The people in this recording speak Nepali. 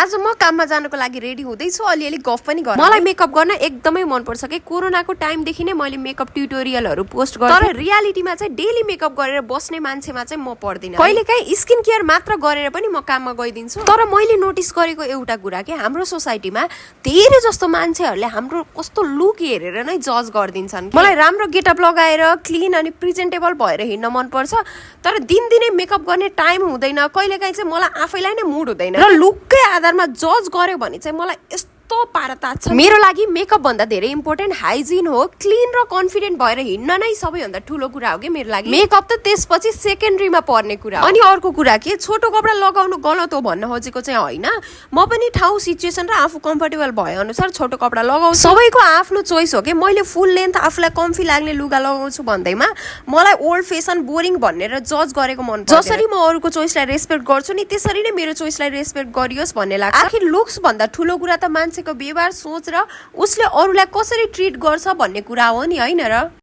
आज म काममा जानको लागि रेडी हुँदैछु, अलिअलि गफ पनि गर्छु। मलाई मेकअप गर्न एकदमै मन पर्छ के। कोरोनाको टाइमदेखि नै मैले मेकअप ट्युटोरियलहरू पोस्ट गर्छु, तर रियालिटीमा चाहिँ डेली मेकअप गरेर बस्ने मान्छेमा चाहिँ म पर्दिन। कहिलेकाहीँ स्किन केयर मात्र गरेर पनि म काममा गइदिन्छु। तर मैले नोटिस गरेको एउटा कुरा के, हाम्रो सोसाइटीमा धेरै जस्तो मान्छेहरूले हाम्रो कस्तो लुक हेरेर नै जज गरिदिन्छन्। मलाई राम्रो गेटअप लगाएर क्लिन अनि प्रेजेन्टेबल भएर हिँड्न मन पर्छ, तर दिनदिनै मेकअप गर्ने टाइम हुँदैन। कहिलेकाहीँ चाहिँ मलाई आफैलाई नै मुड हुँदैन र लुककै आधारमा जज गर्यो भने चाहिँ मलाई यस्तो पारा तात्छ। मेरो लागि मेकअप भन्दा धेरै इम्पोर्टेन्ट हाइजिन हो। क्लिन र कन्फिडेन्ट भएर हिँड्न नै सबैभन्दा ठुलो कुरा हो कि मेरो लागि। मेकअप त त्यसपछि सेकेन्डरीमा पर्ने कुरा हो। अनि अर्को कुरा के, छोटो कपडा लगाउनु गलत हो भन्न खोजेको चाहिँ होइन। म पनि ठाउँ सिचुएसन र आफू कम्फर्टेबल भए अनुसार छोटो कपडा लगाउँछु। सबैको आफ्नो चोइस हो कि। मैले फुल लेन्थ आफूलाई कम्फी लाग्ने लुगा लगाउँछु भन्दैमा मलाई ओल्ड फेसन बोरिङ भनेर जज गरेको मन पर्छ। जसरी म अरूको चोइसलाई रेस्पेक्ट गर्छु नि, त्यसरी नै मेरो चोइसलाई रेस्पेक्ट गरियोस् भन्ने लाग्छ। आखिर लुक्स भन्दा ठुलो कुरा त मान्छेको व्यवहार, सोच र उसले अरूलाई कसरी ट्रिट गर्छ भन्ने कुरा हो नि, होइन र?